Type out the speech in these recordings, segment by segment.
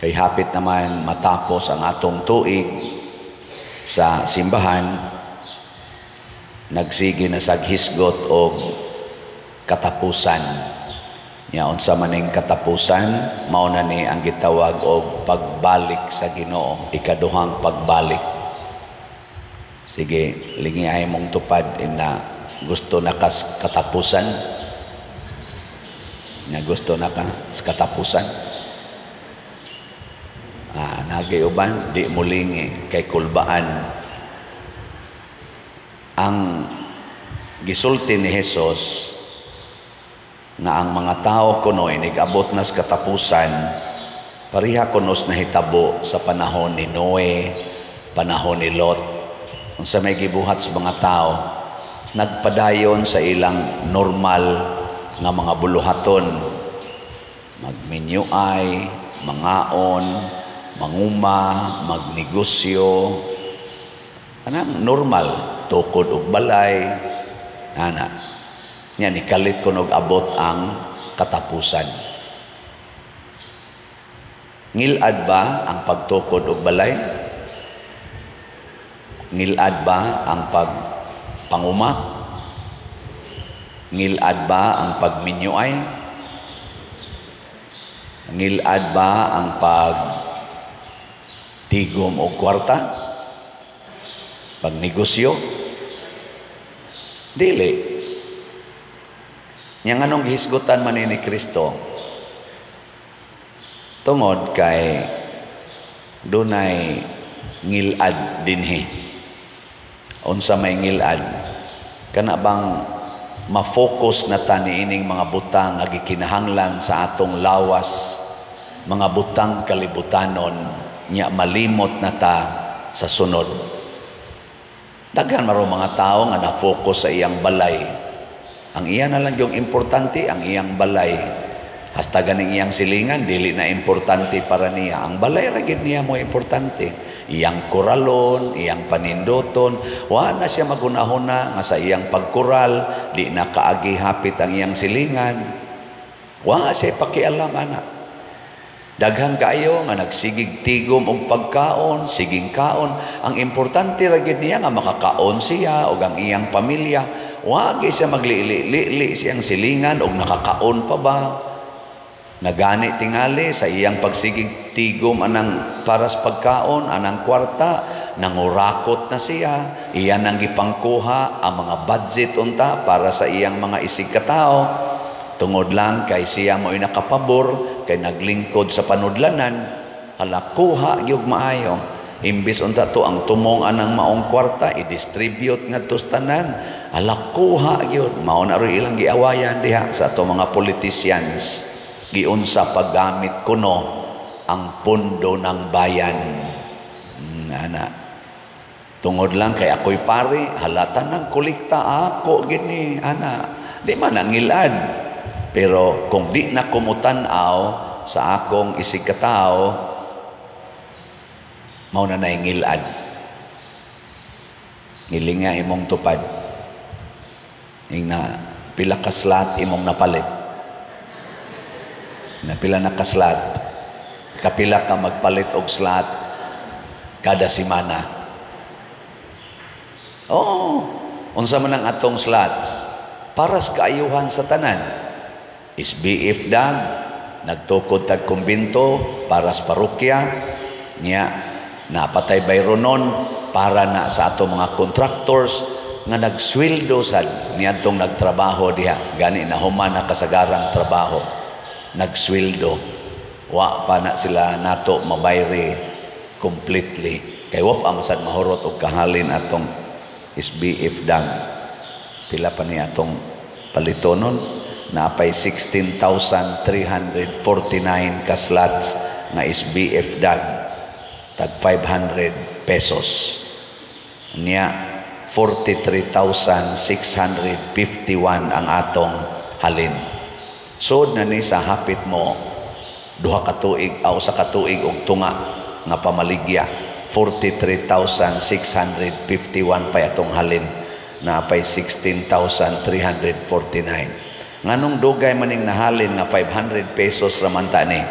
Kay hapit naman matapos ang atong tuig sa simbahan, nagsige na sag hisgot og katapusan. Nya unsa man ning katapusan? Mao na ni ang gitawag og pagbalik sa Ginoo, ikaduhang pagbalik. Sige, lingi mong tupad na gusto na kas katapusan. Na gusto na ka sa katapusan. Ah, nagay uban di mulingi kay kulbaan. Ang gisulti ni Jesus nga ang mga tao kuno inig-abot na sa katapusan, pareha kuno sa nahitabo sa panahon ni Noe, panahon ni Lot. Unsa may gibuhat sa mga tao? Nagpadayon sa ilang normal nga mga buluhaton, magminyuay, mangaon, manguma, magnegosyo, kanang normal, tukod og balay ana. Nya nikalit kuno og abot ang katapusan. Ngilad ba ang pagtukod og balay? Ngilad ba ang pagpanguma? Ngilad ba ang pagminyuay? Ngilad ba ang pagtigom og kwarta? Pagnegosyo? Dili. Nya nganong gihisgutan man ni Kristo? Tungod kay dunay ngilad dinhi. Unsa may ngilad? Kana bang ma-focus na ta niining mga butang nga gikinahanglan sa atong lawas, mga butang kalibutanon, nya malimot na ta sa sunod. Daghan maro mga tao nga na-focus sa iyang balay. Ang iya na lang yung importante, ang iyang balay. Hasta ganing iyang silingan, dili na importante para niya. Ang balay ra gid niya mo importante. Iyang kuralon, iyang paninduton, wa na siya magunahuna nga sa iyang pagkural, di na kaagi hapit ang iyang silingan. Wa siya pakialam ana. Daghan kaayo nga nagsigig tigom og pagkaon, siging kaon. Ang importante ra gid niya nga makakaon siya og ang iyang pamilya. Wa gyud siya maglili-lili siyang silingan og nakakaon pa ba. Nagani tingali sa iyang pagsigig tigom anang paras pagkaon, anang kwarta, nangurakot na siya, iya nang gipangkuha ang mga budget unta para sa iyang mga isig katao. Tungod lang kay siya mo'y nakapabor, kay naglingkod sa panudlanan, hala kuha gyud maayo. Imbis unta to ang tumong anang maong kwarta, i-distribute ngadto sa tanan, hala kuha gyud. Mao na ro ilang giawayan diha sa ato mga politicians. Giunsa paggamit kuno ang pundo ng bayan. Ana. Tungod lang kay ako'y pari, halata ng kolekta ako gini, ana. Di man nangilad. Pero kung di na kumutan-aw sa akong isig katao, mao na naingilad. Ngilinga imong tupad. Ingna pila ka slot imong napalit. Na pila na ka slot. Kapila ka magpalit og slot kada semana. Oh, unsa man ang atong slots? Para sa kaayuhan sa tanan. SBF dag, nagtukod tag kumbinto para sa parokya, niya napatay bayronon para na sa ato mga contractors nga nagsweldo sad niadtong nagtrabaho diha, gani na human na kasagarang trabaho, nagsweldo. Wa pa na sila nato mabayri completely kay wa pa masad mahurot og kahalin atong SBF dag. Pila pa ni atong palitonon? Napay 16,349 ka slots nga SBF dag, tag 500 pesos. Niya 43,651 ang atong halin. Sod na ni sa hapit mo duha ka tuig aw sa katuig og tunga nga pamaligya, 43,651 pa atong halin, napay 16,349. Nganong dugay maning nahalin nga 500 pesos raman ta ni?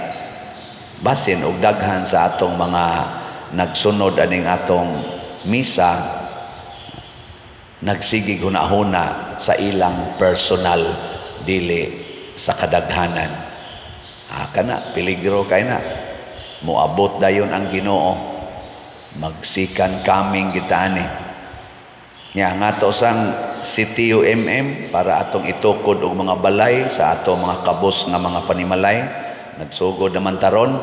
Basin og daghan sa atong mga nagsunod aning atong misa nagsigig hunahuna sa ilang personal, dili sa kadaghanan. Kana peligro kay na moabot dayon ang Ginoo, magsikan kaming kita ani. Nya nga to sang CTUMM para atong itukod og mga balay sa ato mga kabos nga mga panimalay, nagsugod naman taron.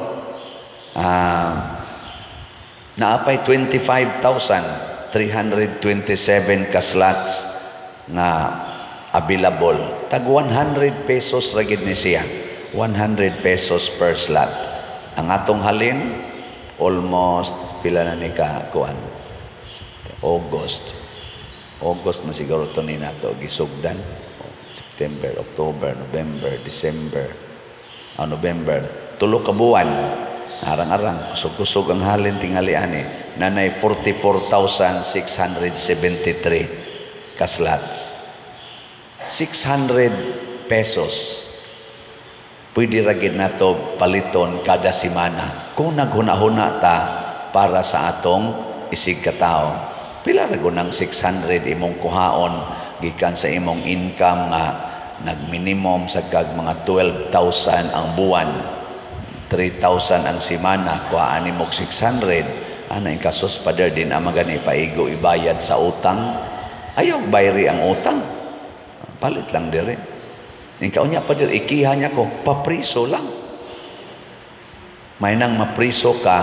Naapay 25,327 ka slots nga available. Tag 100 pesos ra gid ni siya. 100 pesos per slot. Ang atong halin almost pila na ni ka kuan? August. August man siguro to ni nato gisugdan. September, October, November, December, November. 3 ka buwan. Arang-arang, kusog-kusog ang halin tingali ani. Nanay 44,673 ka slots. 600 pesos. Pwede ra gid nato paliton kada semana kung naghuna-huna ta para sa atong isig katao. Pila ra gunang 600 imong kuhaon gikan sa imong income nga nagminimum sa kag mga 12,000 ang buwan, 3,000 ang semana, kuhaan nimo 600. Ana ikasos pader din ang magani paigo ibayad sa utang. Ayaw bayri ang utang, palit lang dire. Ikaw niya pader ikiha niya ko papriso lang. May nang mapriso ka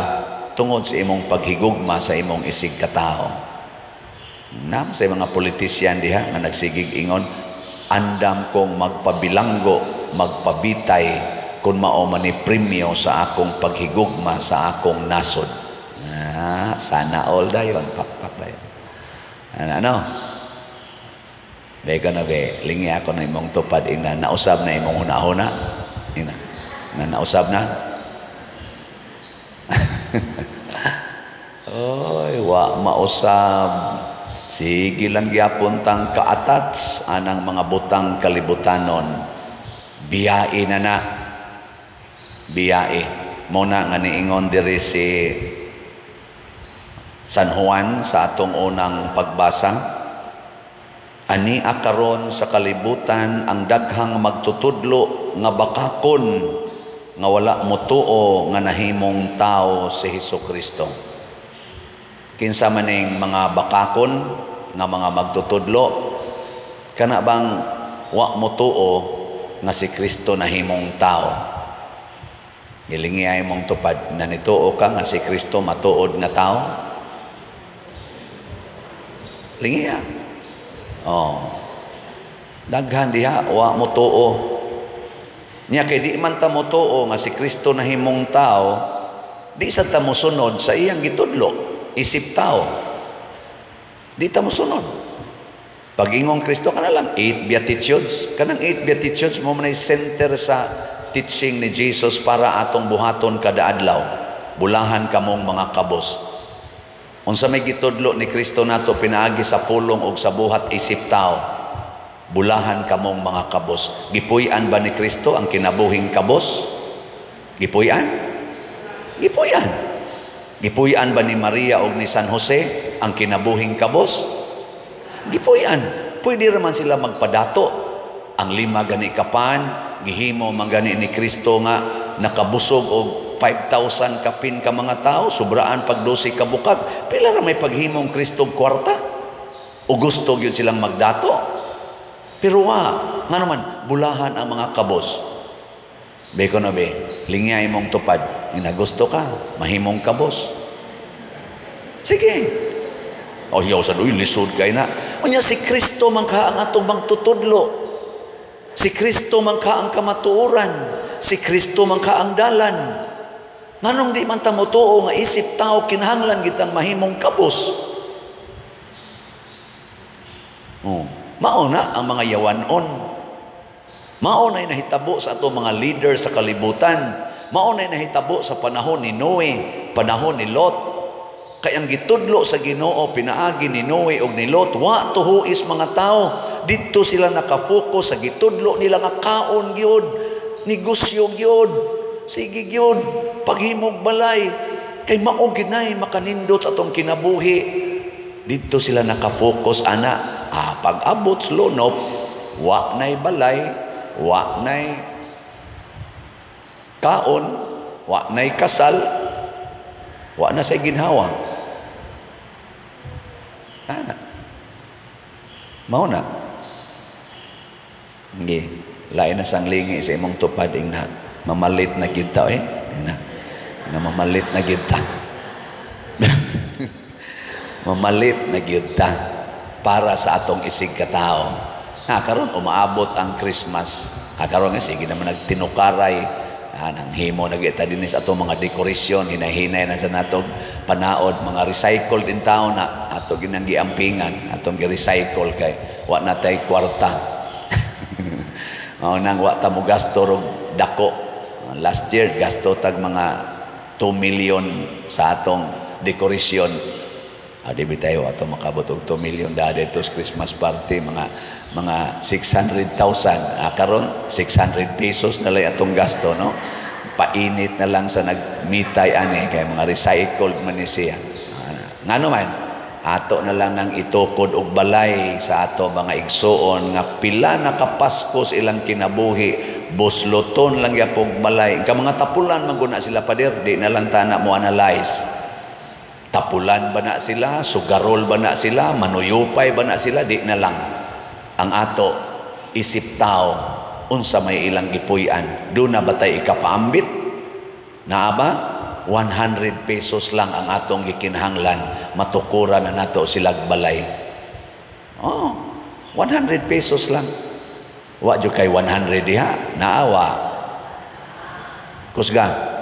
tungod sa imong paghigugma sa imong isig katao. Nam sa mga politisyan diha nga nagsigig ingon, andam kong magpabilanggo, magpabitay kung mao man ni premyo sa akong paghigugma sa akong nasod. Sana all dayon, pakpak dayon. Ano? Beka na be, lingi ako na imong tupad ina, nausab na imong hunahuna. Ina, na nausab na. Oy, wa mausab. Sige lang gyapon tang kaatats anang mga butang kalibutanon. Biyae na na. Biyae. Muna nga niingon diri si San Juan sa atong unang pagbasa. Ani akaron sa kalibutan ang daghang magtutudlo nga bakakon nga wala motuo nga nahimong tao si Hesukristo. Kinsa maning mga bakakon nga mga magtutudlo, kana bang wa motuo nga si Kristo nahimong tao? Gilingi ay mong tupad na nituo ka nga si Kristo matuod nga tao? Lingi. Oh. Daghan diha wa motuo. Nya kay di man ta motuo nga si Kristo nahimong tao, di sa ta mosunod sa iyang gitudlo isip tao. Di ta mosunod. Pag ingong Kristo kana lang 8 beatitudes, kanang 8 beatitudes mo man center sa teaching ni Jesus para atong buhaton kada adlaw. Bulahan kamong mga kabos. Unsa may gitudlo ni Kristo nato pinaagi sa pulong og sa buhat isip tao? Bulahan kamong mga kabos. Gipuy-an ba ni Kristo ang kinabuhing kabos? Gipuy-an? Gipuy-an. Gipuy-an ba ni Maria og ni San Jose ang kinabuhing kabos? Gipuy-an. Pwede raman sila magpadato. Ang 5 gani kapan, gihimo man gani ni Kristo nga nakabusog og 5,000 kapin ka mga tao, sobraan pag 12 ka bukag. Pila ra may paghimong Kristo og kwarta? O gusto gyud silang magdato? Pero wa, nga naman bulahan ang mga kabos. Beko na be, lingya imong tupad, ginagusto ka, mahimong kabos. Sige. O hiyaw sa uy, lisod kay na. Unya si Kristo man ka ang atong magtutudlo. Si Kristo man ka ang kamatuoran. Si Kristo man ka ang dalan. Nganong di man ta motuo nga isip tao kinahanglan gitang mahimong kabos? Oh, mao na ang mga yawanon. Mao na'y nahitabo sa atong mga leader sa kalibutan. Mao na'y nahitabo sa panahon ni Noe, panahon ni Lot. Kay ang gitudlo sa Ginoo pinaagi ni Noe og ni Lot, wa tuhuis mga tao. Didto sila nakafocus sa gitudlo nila nga kaon gyud, negosyo gyud, Sige gyud, paghimog balay kay mao ginay makanindot sa atong kinabuhi. Didto sila naka-focus ana. Pag-abot sa lunop, wa nay balay, wa nay kaon, wa nay kasal, wa na say ginhawa. Ana. Mao na. Ngi, lain na sang lingi sa imong tupad ing na mamalit na kita eh. Na, na mamalit na kita. Mamalit na kita para sa atong isig katao. Ha, karon umaabot ang Christmas. Ha, karon nga sige naman nagtinukaray. Ha, nang himo na kita dinhi sa atong mga dekorasyon, hinahinay na sa natong panaod, mga recycled in taon na ato ginang giampingan, atong gi-recycle kay wa na tay kwarta. Mao nang wa ta mo gasto rog dako. Last year gasto tag mga 2 million sa atong dekorasyon. Di bitayo ato makabot og 2 million da dito sa Christmas party, mga 600,000. Karon 600 pesos na lang atong gasto, no? Painit na lang sa nagmitay ani kay mga recycled man ni siya. Ngano man ato na lang nang itukod og balay sa ato mga igsuon nga pila na kapasko sa ilang kinabuhi, busloton lang gyapog balay. Ka mga tapulan man guna sila, pader, di na lang tana mo analyze. Tapulan ba na sila, sugarol ba na sila, manuyupay ba na sila, di na lang. Ang ato isip tao unsa may ilang gipuy-an. Do na ba tay ikapaambit? Naa ba? 100 pesos lang ang atong gikinahanglan, matukuran na nato silag balay. Oh, 100 pesos lang. Wa jud kay 100 diha, naawa. Kusga.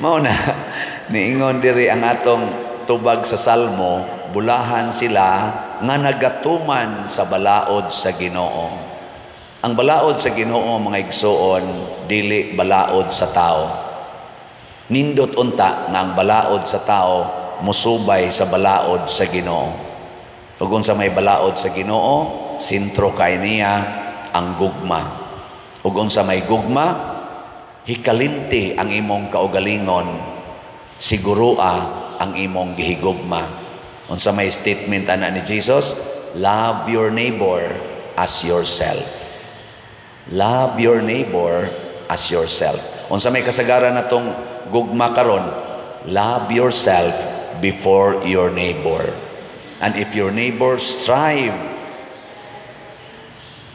Mao na niingon diri ang atong tubag sa Salmo, bulahan sila nga nagatuman sa balaod sa Ginoo. Ang balaod sa Ginoo, mga igsuon, dili balaod sa tao. Nindot unta nga ang balaod sa tao musubay sa balaod sa Ginoo. Ug unsa may balaod sa Ginoo, sentro kay niya ang gugma. Ug unsa may gugma, hikalimti ang imong kaugalingon, siguroa ang imong gihigugma. Unsa may statement ana ni Jesus? Love your neighbor as yourself. Love your neighbor as yourself. Unsa may kasagaran natong gugma karon? Love yourself before your neighbor. And if your neighbor strive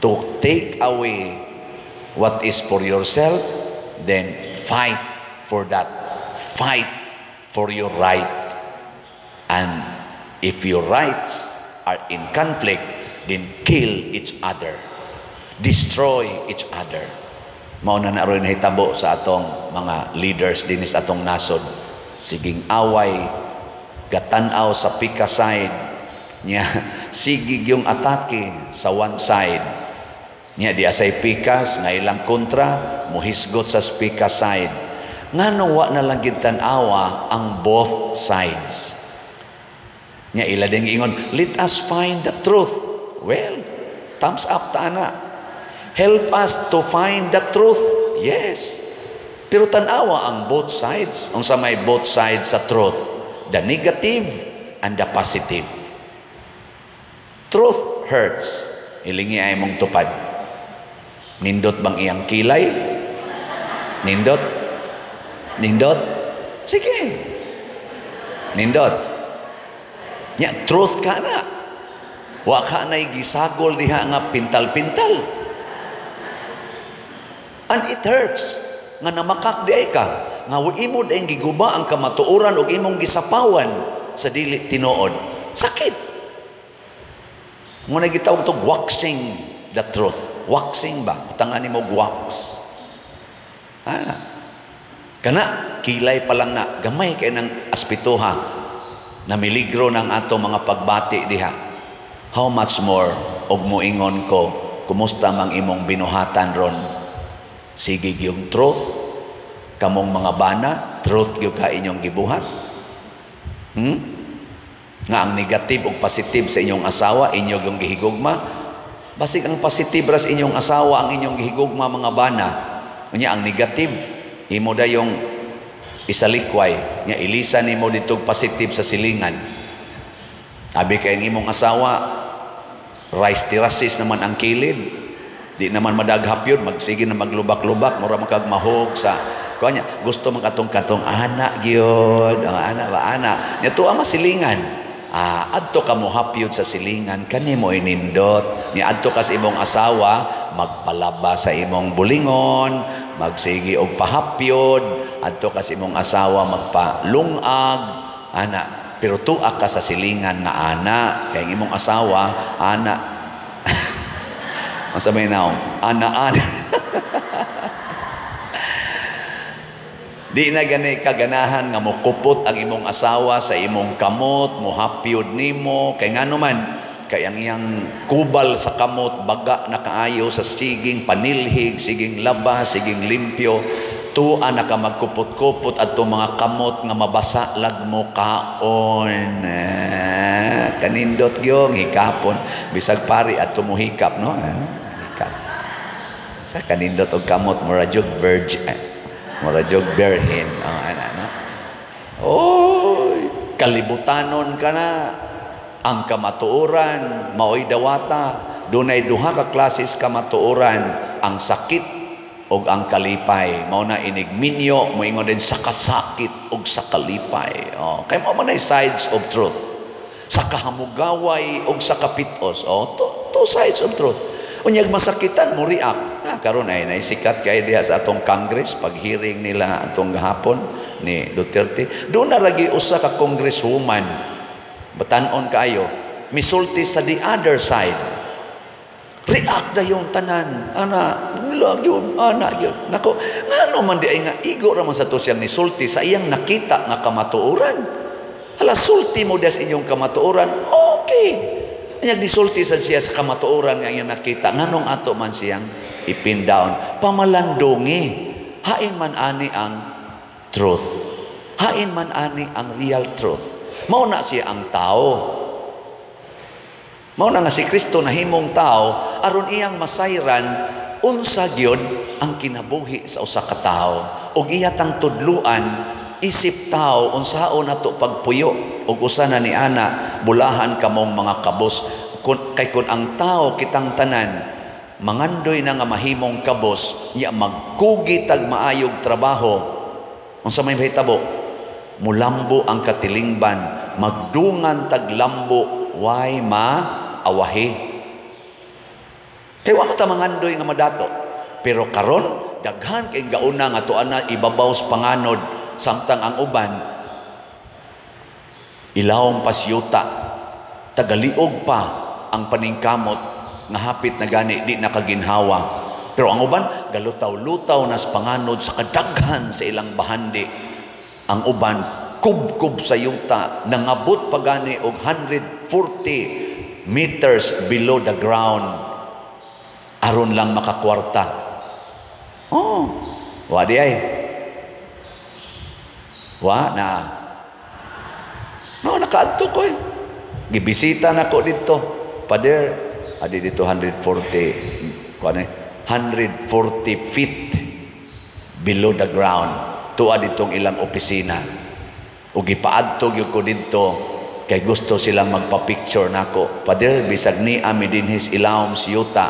to take away what is for yourself, then fight for that. Fight for your right. And if your rights are in conflict, then kill each other. Destroy each other. Mao na na ron nahitabo sa atong mga leaders dinhi sa atong nasod. Siging away, gatan-aw sa pika side niya, sige yung atake sa one side. Niya di asay pikas nga ilang kontra, muhisgot sa pika side. Ngano wa na lang gid tan-awa ang both sides. Niya ila ding ingon, let us find the truth. Well, thumbs up ta ana. Help us to find the truth. Yes. Pero tan-awa ang both sides. Unsa may both sides sa truth? The negative and the positive. Truth hurts. Ilingi ay mong tupad. Nindot bang iyang kilay? Nindot? Nindot? Sige. Nindot. Nya, truth ka na. Wa ka na'y gisagol diha nga pintal-pintal. And it hurts. Nga namakak di ay ka. Nga imo dayong giguba ang kamatuoran og imong gisapawan sa dili tinuod. Sakit. Muna gitawag tog waxing the truth. Waxing ba? Utangan nimo og wax. Ana. Kana kilay pa lang na gamay kay nang aspituha na miligro ng ato mga pagbati diha. How much more og moingon ko, kumusta mang imong binuhatan ron? Sige yung truth, kamong mga bana, truth gyud ka inyong gibuhat. Nga ang negative ug positive sa inyong asawa, inyo yung gihigugma. Basig ang positive ras inyong asawa ang inyong gihigugma, mga bana. Unya ang negative imo dayong isalikway, nya ilisa nimo dito positive sa silingan. Abi kay ang imong asawa rice terraces naman ang kilid. Di naman madaghap yun, magsige na maglubak-lubak, mura man kag mahog sa kunya, gusto man katong katong anak gyud, ang anak ba ana. Nya tuwa masilingan. Ah, adto ka mo hapyod sa silingan, kanimo inindot. Nya adto ka sa imong asawa, magpalaba sa imong bulingon, magsige og pahapyod, adto ka sa imong asawa magpalungag, ana. Pero tuwa ka sa silingan nga ana, kay ang imong asawa ana. Masa may naong, ana-ana. Di na gani kaganahan nga mokupot ang imong asawa sa imong kamot, mohapyod nimo, kay ngano man, kay ang iyang kubal sa kamot, baga na kaayo sa siging panilhig, siging laba, siging limpyo, tuwa na ka magkupot-kupot adto mga kamot nga mabasa lag mo kaon. Kanindot gyud hikapon, bisag pari adto mo hikap, no? Hikap. Sa kanindot og kamot, mura jud virgin. Mura jud virgin. Oh, ana, no? Oy, kalibutanon ka na. Ang kamatuoran maoy dawata. Dunay duha ka klases kamatuoran, ang sakit og ang kalipay. Mao na inigminyo moingon din sa kasakit og sa kalipay. Oh, kay mao man ay sides of truth. Sa kahamugaway og sa kapitos. Oh, two sides of truth. Unyag masakitan mo react. Na karon ay naisikat kay diha sa atong Congress pag hearing nila atong gahapon ni Duterte. Doon na lagi usa ka congresswoman, batan-on kaayo, misulti sa the other side. React na yung tanan. Ana, gyud, ana gyud. Nako, ngano man di ay nga igo ra man sa to siyang nisulti sa iyang nakita nga kamatuoran. Hala, sulti mo des inyong kamatuoran. Okay. Anya nisulti sa siya sa kamatuoran nga iyang nakita. Nganong ato man siyang ipin down? Pamalandungi. Hain man ani ang truth. Hain man ani ang real truth. Mao na siya ang tao. Mao na nga si Kristo nahimong tao aron iyang masayran unsa gyud ang kinabuhi sa usa ka tawo, ug iya tang tudluan isip tao unsaon nato pagpuyo ug usa na ni ana bulahan kamong mga kabos. Kun, kay kun ang tao kitang tanan mangandoy na nga mahimong kabos, nya magkugi tag maayog trabaho, unsa may mahitabo? Mulambo ang katilingban, magdungan tag lambo, way ma awahi. Kay wa ta mangandoy nga madato. Pero karon daghan kay gauna nga tuan na ibabaw sa panganod, samtang ang uban ilawom pasyuta, tagaliog pa ang paningkamot nga hapit na gani di nakaginhawa. Pero ang uban galutaw-lutaw nas panganod sa kadaghan sa ilang bahandi. Ang uban kubkub sa yuta, nangabot pa gani og 140 meters below the ground aron lang makakwarta. Oh, wa di ay. Wa na. No, nakaadto ko eh. Gibisita na ko dito. Pader, adi dito 140, kuan eh, 140 feet below the ground. Tuwa ditong ilang opisina. Ug gipaadto gyud ko didto kay gusto silang magpa-picture nako. Pader, bisag ni ami dinhis ilawom sa yuta,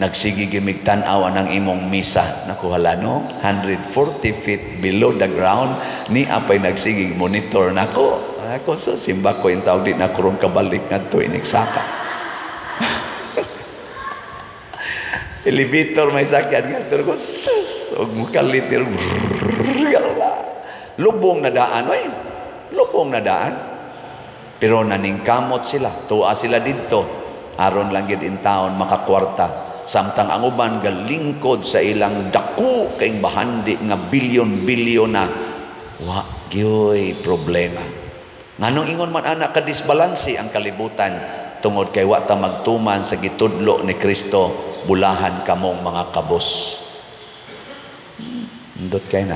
nagsige gimig tan-aw ang imong misa. Naku hala no, 140 feet below the ground ni apay nagsige monitor nako. Ako sa simba ko yung tawag di na kurong kabalik ngadto inigsaka. Elevator may sakyan ngadto ko sus og mukalit lubong na daan oy. Lubong na daan. Pero naningkamot sila, tuwa sila didto aron lang gid in town makakwarta. Samtang ang uban galingkod sa ilang dako kay bahandi nga bilyon-bilyon na, wa gyoy problema. Nganong ingon man ana ka disbalanse ang kalibutan? Tungod kay wa ta magtuman sa gitudlo ni Kristo, bulahan kamong mga kabos. Indot kay na.